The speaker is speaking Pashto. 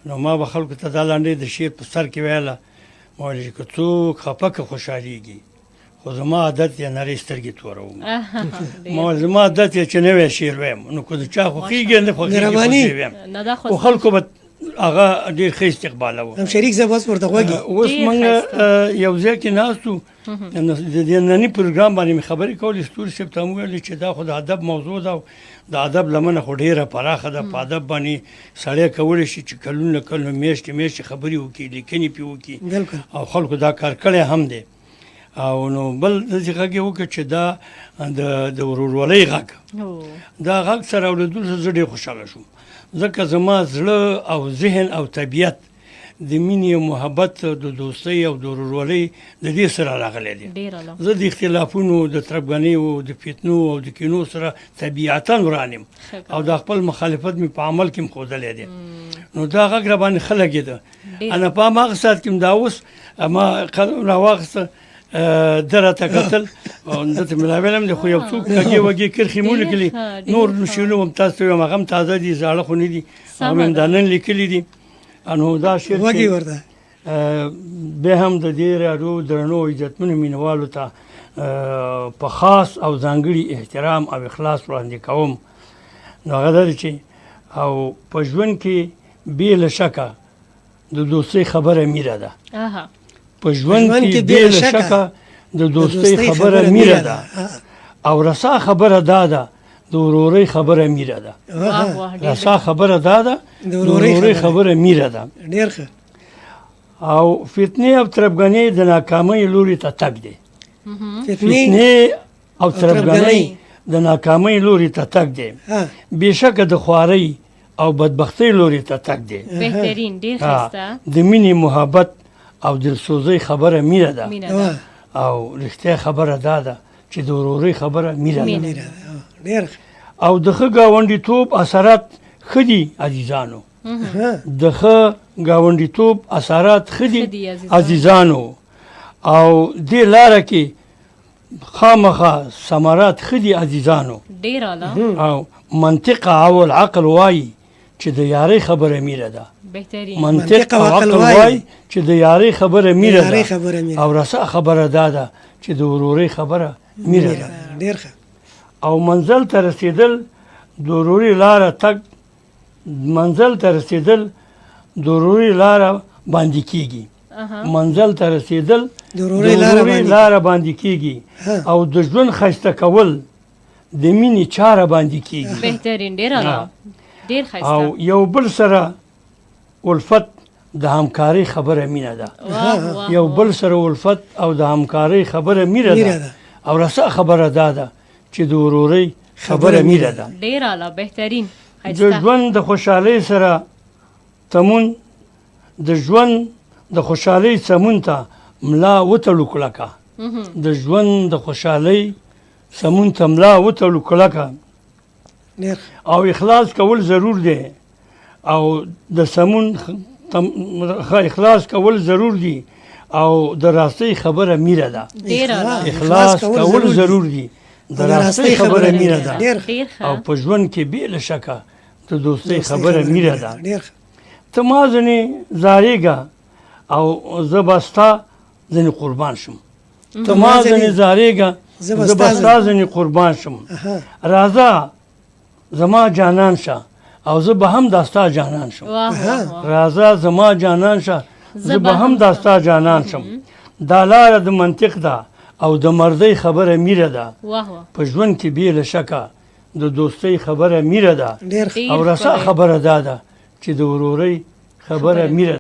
نو ما به خلکو ته دا لنډۍ د شعر په سر کې ویله، ما ویل چې که څوک خفه که خوشحالېږي، خو زما عادت یې نرۍ سترګې توروم. ما ویل زما عادت یې چې نوی شعر وایم، نو که د چا خوښېږي نه خوښېږي، خو زه وایم. خو خلکو به هغه ډېر ښه استقبالوه. هم شریک صاحب اوس ورته غوږي. اوس موږ یو ځای کې ناست وو، د دې نني پروګرام باندې مې خبرې کولې، ستوري صاحب ته مې وویل چې دا خو د ادب موضوع ده، د ادب لمنه خو ډېره پراخه ده، په ادب باندې سړی کولی شي چې کلونه کلونه میاشتې میاشتې خبرې وکړي، لیکنې پرې وکړي، او خلکو دا کار کړی هم دی. او نو بل داسې غږ یې وکړ چې دا د ورورولۍ غږ، دا غږ سره اورېدلو سره زه ډېر خوشحاله شوم، ځکه زما زړه او ذهن او طبیعت د مینې او محبت، د دوستۍ او د ورورولۍ د دې سره راغلی دی. زه د اختلافونو، د تربګنیو، د فتنو او د کینو سره طبیعتا وران یم، او د خپل مخالفت مې په عمل کې هم ښودلی دی. نو دا غږ را باندې ښه لګېده. انا په هماغه ساعت کې دا اوس ما قلم راواخیسته، ده راته کتل، ده ته مې لا ویل هم دی، خو یو څوک کږې وږې کرښې مو لیکلي، نور شعرونه هم تاسو ته وایم، هغه هم تازه دي، زاړه خو نه دي، هغه مې همدا نن لیکلي دي. نو دا شعر وږي ورته بیا هم د دې راډیو درنو عزتمنو مینوالو ته په خاص او ځانګړي احترام او اخلاص وړاندې کوم. نو هغه دا دی چې او په ژوند کې بې له شکه د دوستۍ خبره میره ده. په ژوند کې بې له شکه د دوستۍ خبره میره ده، او رسا خبره دا ده د ورورۍ خبره میره ده. رسا خبره دا ده د ورورۍ خبره میره ده. ډېر ښه. او فتنې او تربګنۍ د ناکامۍ لوري ته تګ دی. فتنې او تربګنۍ د ناکامۍ لوري ته تګ دی، بېشکه د خوارۍ او بدبختۍ لوري ته تګ دی. بهترین، ډېر ښایسته. د مینې، محبت او دلسوزۍ خبره مینه ده، او رښتیا خبره دا ده چې د ورورۍ خبره مینه ده. ډېر. او د ښه ګاونډیتوب اثرات ښه دي عزیزانو، د ښه ګاونډیتوب اثرات ښه دي عزیزانو، او دې لاره کې خامخا ثمرات ښه دي عزیزانو. ډېر اعلی. او منطق او عقل وایي چې د یارۍ خبره میره ده. بهترین. منطق او عقل وایي چې د یارۍ خبره میره ده، او رسا خبره دا ده چې د ورورۍ خبره میره ده. ډېر ښه. او منزل ته رسېدل د ورورۍ لاره تګ، منزل ته رسېدل د ورورۍ لاره باندې کېږي. منزل ته رسېدل د ورورۍ لاره باندې کېږي، او د ژوند ښایسته کول د مینې چاره باندې کېږي. بهترین، ډېر اعلی، ډېر ښایسته. او یو بل سره الفت د همکارۍ خبره مینه ده. یو بل سره الفت او د همکارۍ خبره مینه ده، او رسا خبره دا ده چې د ورورۍ خبره مینه ده. ډېر اعلی، بهترین. د ژوند د خوشحالۍ سره تمون، د ژوند د خوشحالۍ سمون ته ملا وتړو کلکه. د ژوند د خوشحالۍ سمون ته ملا وتړو کلکه، او اخلاص کول ضرور دی، او د سمون اخلاص کول ضرور دی، او د راستۍ خبره میره ده. اخلاص کول ضرور دی، د راستۍ خبره میره ده، او په ژوند کې بې له شکه د دوستۍ خبره میره ده. ته ما ځنې ځارېږه او زه به ستا ځنې قربان شم. ته ما ځنې ځارېږه، زه به ستا ځنې قربان شم. راځه زما جانان شه، او زه به هم دا ستا جانان شم. راځه زما جانان شه، زه به هم دا ستا جانان شم. دا لاره د منطق ده او د مردۍ خبره میره ده. په ژوند کې بې له شکه د دوستۍ خبره میره ده، او رسا خبره دا ده چې د ورورۍ خبره میره.